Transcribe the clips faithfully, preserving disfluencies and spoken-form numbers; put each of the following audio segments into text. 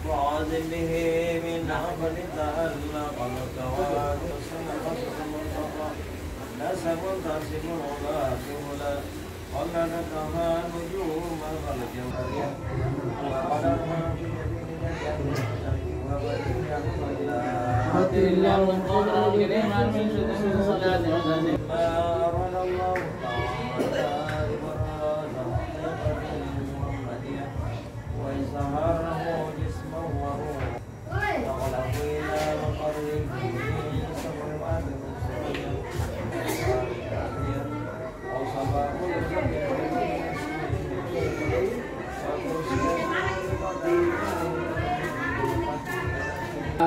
وعظم به من أعظم تعلق الكواكب السماوات المنتقى. الناس منتسب العلا بهلا، قلدتها نجوم الفلك البرية، وقدرها في جميع الأشياء وبرية. ما أراد الله تعالى إبراز حقيقته المحمدية وإظهاره جسما وروحا. نقله إلى مقره من سبع مآثر السعودية. وصفاه لخلقه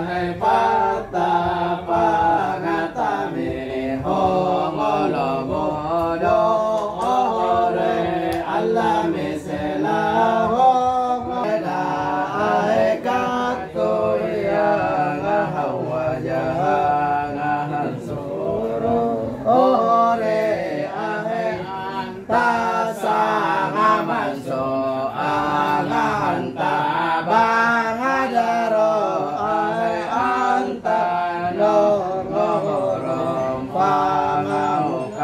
Hai patta pangatami hongolo bodo ore alami selaho da ai kattu yang hawa jahang hansuru ore ahe Tasanga manso anganta bangadaro ai anta no ngohorong pangaukano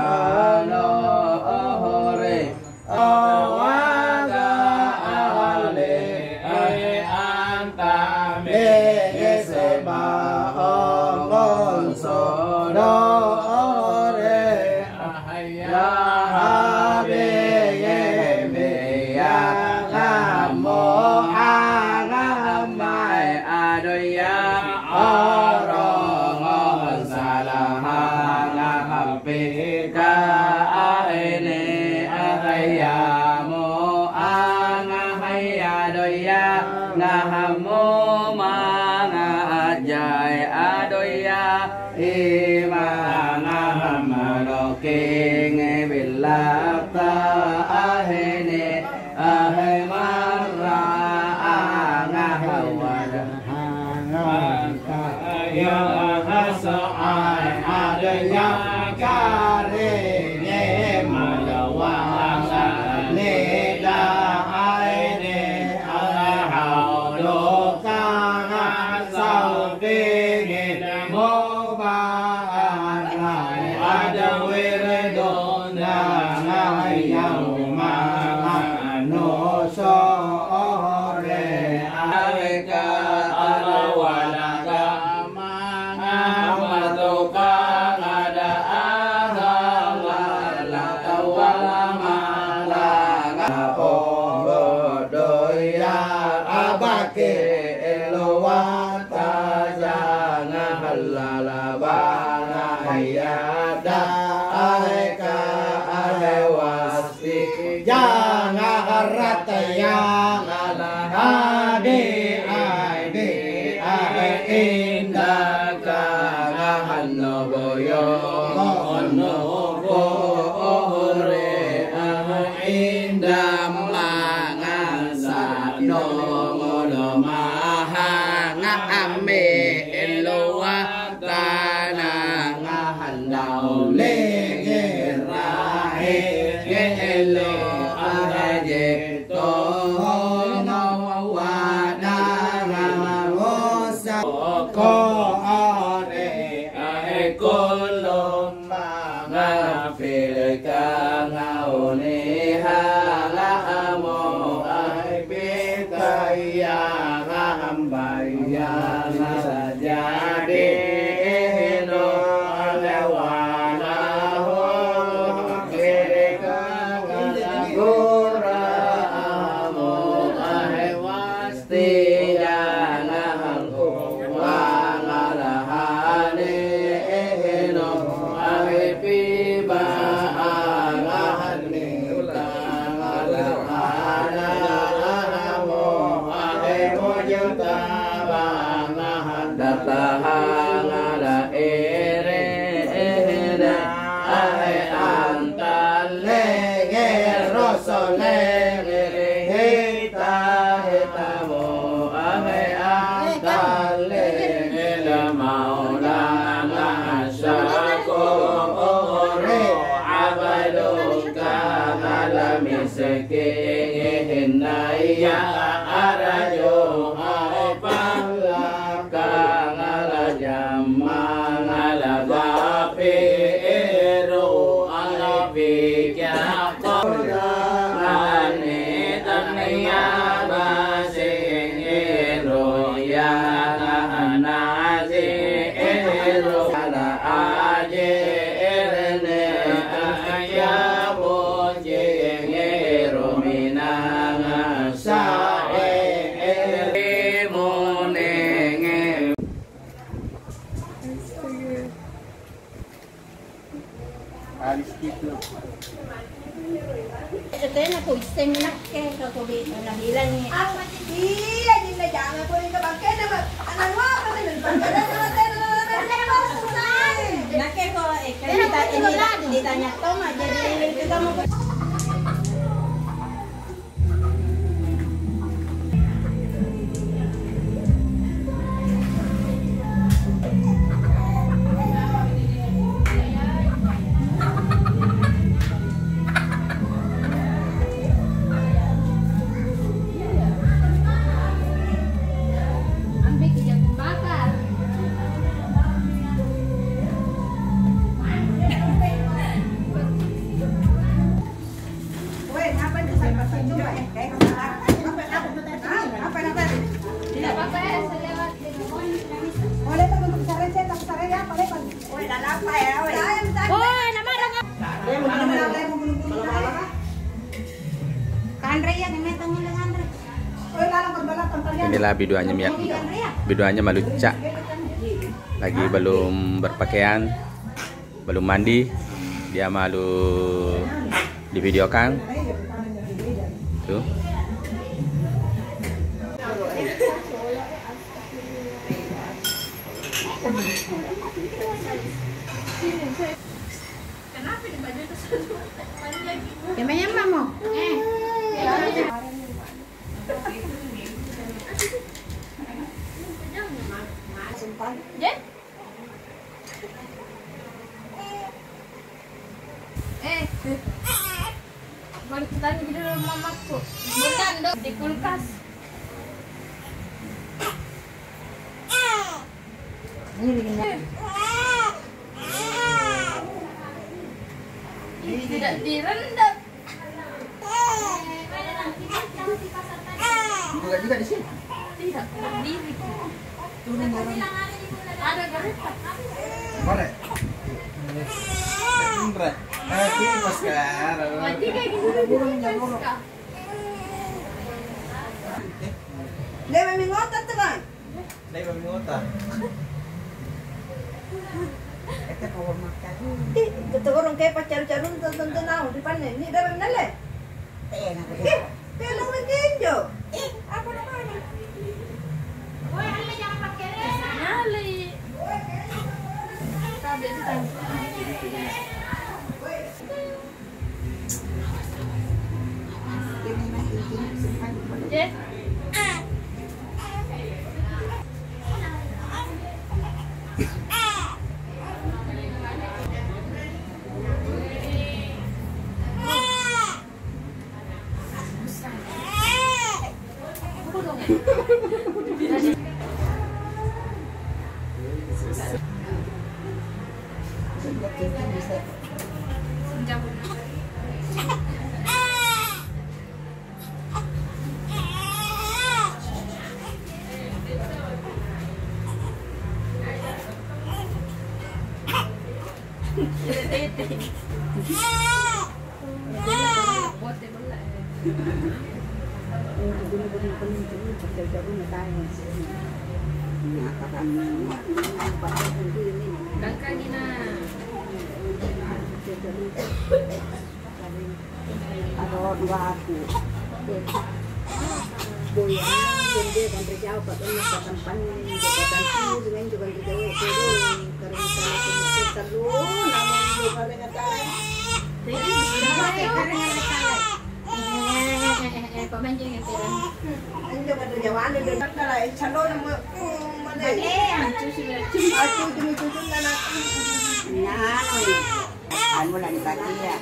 ohore awaga ahale ai anta mege seba ongonsodo ohore Yaha bege beya namo anga mai adoya orongo salahanga hampika aine ahayamu anga haya doya ngahamu manga ajai adoya Imana malokingi billata ahini ahe marra angahawa ya hasaai adanya karingi malawa nida aini alhaudu kanga saupingi Mubarak ada wiridun dan yauma nusore alika alawalaka manga matuka ada ahawalaka wala malaka obodo ya abake elowa Tajanga halala bana yada aika ahewasti janga harata yang alahadi aibi ahe indaka ngahanno boyo ngono bohore ahe indama Sa'no ngolo maha nga'amme elowa tana ngahandau lege rahe elo araje tohono wana ngosa ko are ahe kolo Mangafilka ngauniha nga'amo ai pitaya nga'ambaya ngajadi ino alewana ho filka ngagura amo ai was Tiga nahang wa ngalahane eheno awe piba ngalahane ngalahana amo awe mujutaba nahang datahang ala ere ehena awe antalle ngero sole ngere hita hita mo awe antalle Jammang ala bape ero ala pika. Ane tania baseng ero ya nasi ero ala aje erne aya bojeng ero minang sae ere monenge. Alis itu. Tena ko isseng nakke, ko ko be na bilang ni. Apa sih? Iya, jinda jangan ko ini bangke na, anak apa sih? Bangke na, na, na, na, na, na, na, na. Nakke ko, eh, kan dita-, dita-, ditanya Toma, jadi kita mau Ambil jagung bakar. Weh, ngapain ke sana? Coba, eh. Apa, apa, apa? Hah? Apa, apa? Tidak apa-apa ya, saya lewat. Boleh kan untuk sare, saya tak sare ya, boleh kan? Weh, dah lapar ya, weh. Saya minta. Woi, nama ada nggak? Kanre ya, dimetang ini kanre. Weh, dalam perbalatan tadi. Inilah biduannya, Mia. Biduannya malucak. Lagi belum berpakaian. Belum mandi, dia malu divideokan. Tuh. Kenapa di baju itu satu panjang gitu? Ya, main mama. Eh. Sumpah. Jen? Eh, eh. Balik tadi di dalam mamaku. Bukan, Dok, di kulkas. Ini bikin. Eh. Tidak direndam. Buka juga di sini. Tidak, berdiri. Turun, turun. Ada kereta. Korek. Indra. Eh, ini Mas Kar. Mati kayak gini. Burung, burung. Dewa mingota tuh, Bang. Dai mami ngota. Ih, ketegorong kayak pacaru-caru tentu naon dipanen. Ini dai mami nale. Tena. Ih, tena menjinjo. Ih, apa namanya? Woi, Ale jangan pakai re. Nale. Tabe itu tadi. Aro dua aku. Boya, jende kontre jauh, Pak, ini kota Pan, kota Pan, dengan juga kontre jauh itu, karena salah itu, terus, namun juga dengan salah. Jadi, eh, eh, eh, eh, eh, Pak Manjeng yang terang. Ini juga ada jawaan, ada salah, eh, calon nama, oh, mana? Aku cuma cucu anak. Nah, anu lah dipakai ya.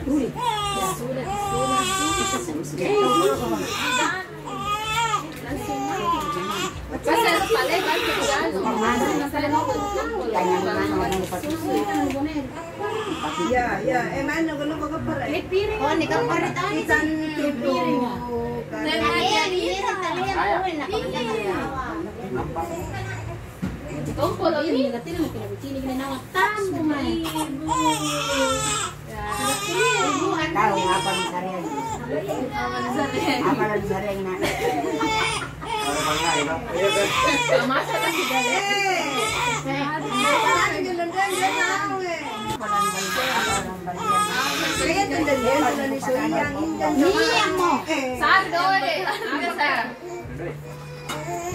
Iya, iya, eh, mana kono kok kepar, eh? Oh, ini kepar tadi. Ikan tutu. Ini, ini, ini. Kompolo ini, katanya mau kena kucini, kena nama tamu, mai. Tahu apa di sana? Apa di sana, nak? Masa kan tidak ada? Iya, mau. Sar dole.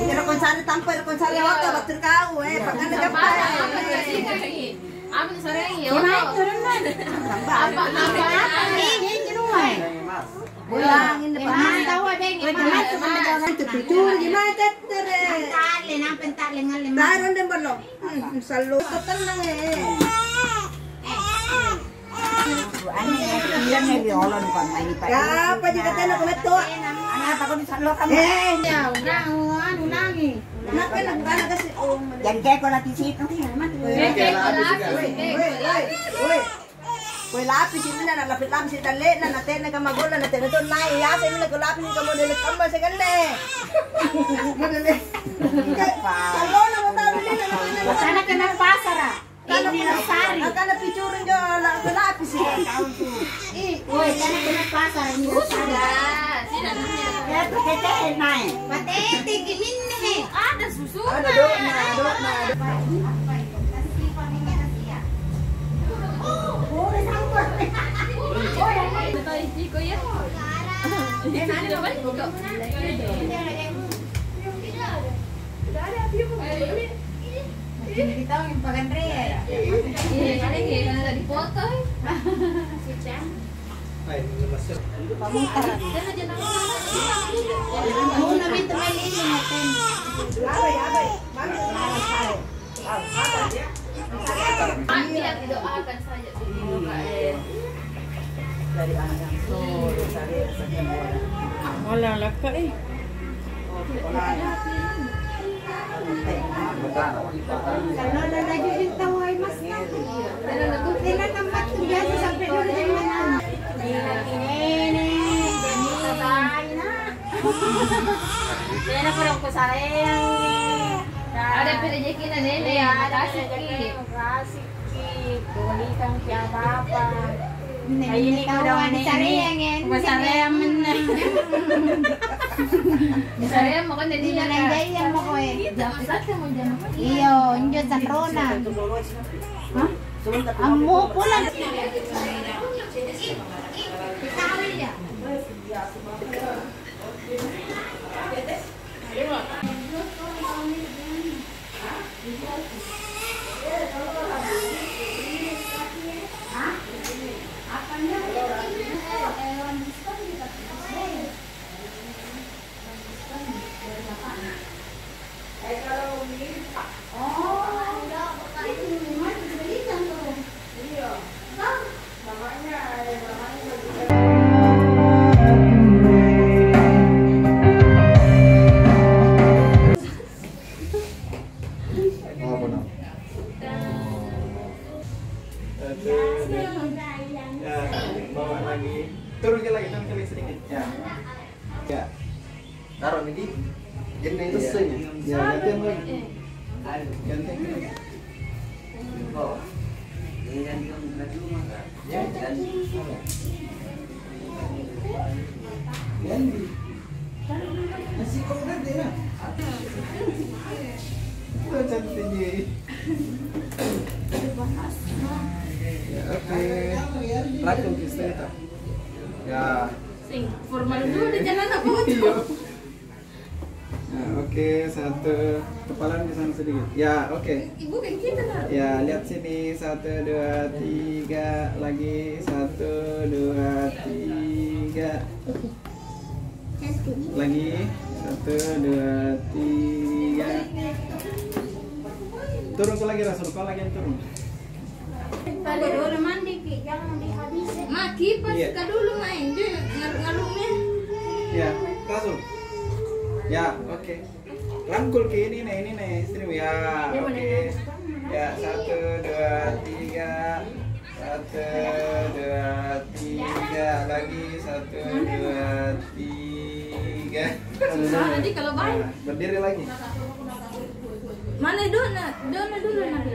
Iya, rekon sari tampa, rekon sari oto, batur kau, eh, pakanna jampa, eh. Apa nih sore ini? Ya, mau turun, man. Apa, apa, apa? Ini, ini, ini, rumah. Pulang, ini, Pak. Tahu ada yang itu picur, gimana, tetere? Tale, nampen tale, ngalle, man. Taruh dan belum. Hmm, selalu tenang, eh. Ane, iya, nih, diolon, Pak, main, Pak. Ya, apa juga tena ko metto? Ane, apa ko disallo kamu? Eh, ya, udah, anu, nangi. Kenapa nak, karena kasih, oh, jadi kayak kola di situ. Jadi kayak kola di situ. Woi, woi, woi, woi. Woi, lapisi minna, na lapisi, lapisi dalle, na, na tena kama golla, na tena to nai, ya, saya minna ko lapisi kamu dele kama segale. Modele. Salona mau tahu ini, na, na, na, na. Sana kena pasar, ah. Ini sari. Makana picurun jo la-, lapisi. Ih, woi, jangan kena pasar ini. Sudah, tidak, tidak. Ya, pakai naik. Patete giminne. Ada susu. Ada dok, nah, dok, nah, dok. Oh, oh, sampah. Oh, yang lain. Betul, Ciko, ya. Eh, mana, Ciko? Tidak ada, tidak ada. Kita yang pakai re. Iya, paling ya, karena tadi foto. Muna minta main ini, ngapain? Apa ya, apa ya? Mami, mami, mami. Mami yang didoakan saja. Dari anak yang soleh, dari anak yang soleh. Malah lakka, eh. Kalau ada lagi yang tahu, ay, mas, kan? Tena tempat tu biasa sampai dulu di mana? Ini, ini, ini, ini. Tena pura ko sareang. Ada pi rejekina, Nene. Iya, ada. Makasih, Ki. Makasih, Ki. Belikan ki apa-apa. Ini ini kau udah tahu, ini. Sareang, ya. Udah sareang, menang. Sareang, makanya dia kan. Iya, injo sanrona. Hah? Ambo pulang. Apa nama? Aduh. Ya, bawa lagi. Turun ke lagi, turun ke lagi sedikit. Ya. Ya. Taruh lagi. Jadi itu. Iya. Ya, gantian lagi. Gantian. Oh. Ini gantian lagi, Mas. Ya, gantian. Ganti. Masih kok gede, ya? Udah cantik, ya. Ya, oke. Ratu kita. Ya. Sing, formal dulu di jalan apa tuh? Iya. Nah, oke, satu. Kepala di sana sedikit. Ya, oke. Ibu kan kita, nah. Ya, lihat sini. Satu, dua, tiga. Lagi. Satu, dua, tiga. Lagi. Satu, dua, tiga. Turun ke lagi, Rasul. Kau lagi yang turun. Pada dulu mandi ki, jangan dihabisin. Ma, kipas ka dulu main, ngaru-ngarunya. Ya, langsung. Ya, oke. Rangkul ke ini nih, ini nih, istrimu ya. Oke. Ya, satu, dua, tiga. Satu, dua, tiga. Lagi satu, dua, tiga. Susah nanti kalau baik. Nah, berdiri lagi. Mana dona? Dona dulu nanti.